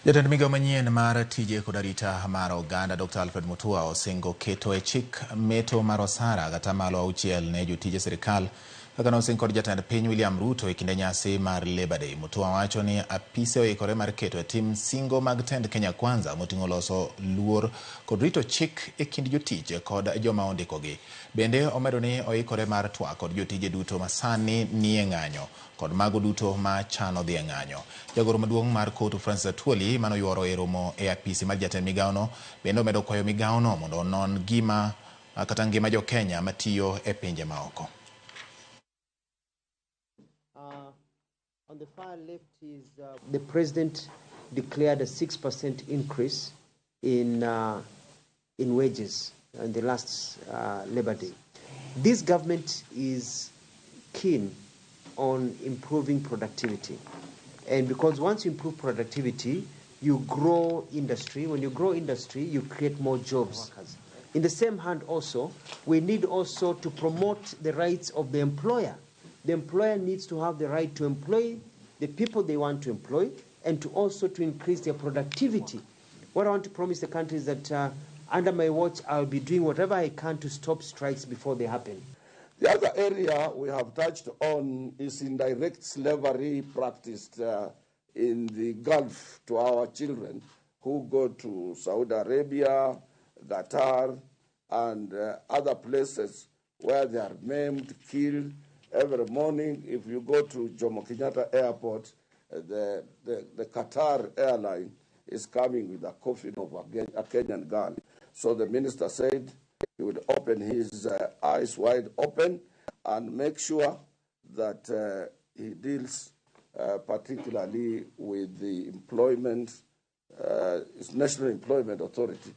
Jatend migao manyien mar tije kod arita mar oganda Dr. Alfred Mutua osingo keto e chik meto mar osara gatamalo 6 ne jotije sirikal kaka nosing kod jatend piny William Ruto e kinde nyasi mar Labour Day. Mutua wacho ni apise oikore mar keto e tim singo mag tend Kenya Kwanza moting'o loso luor kod rito chik e kind jotich kod joma ondikogi. Bende omedo ni oikore mar twak kod jotije duto masani nie ng'anyo kod mago duto ma chano dhi e ng'anyo. Jagoro maduong' mar COTU Francis Atwoli manoyuoro e romo e apisi mar jatend migawono bende omedo kwayo migawono mondo onon gima kata ngima jo Kenya matiyo e pinje maoko. On the far left is the president declared a 6% increase in wages in the last Labor Day. This government is keen on improving productivity. And because once you improve productivity, you grow industry. When you grow industry, you create more jobs. In the same hand also, we need also to promote the rights of the employer. The employer needs to have the right to employ the people they want to employ and to also to increase their productivity. What I want to promise the country is that under my watch, I'll be doing whatever I can to stop strikes before they happen. The other area we have touched on is indirect slavery practiced in the Gulf to our children who go to Saudi Arabia, Qatar, and other places where they are maimed, killed. Every morning, if you go to Jomo Kenyatta Airport, the Qatar airline is coming with a coffin of a Kenyan girl. So the minister said he would open his eyes wide open and make sure that he deals particularly with the employment, National Employment Authority,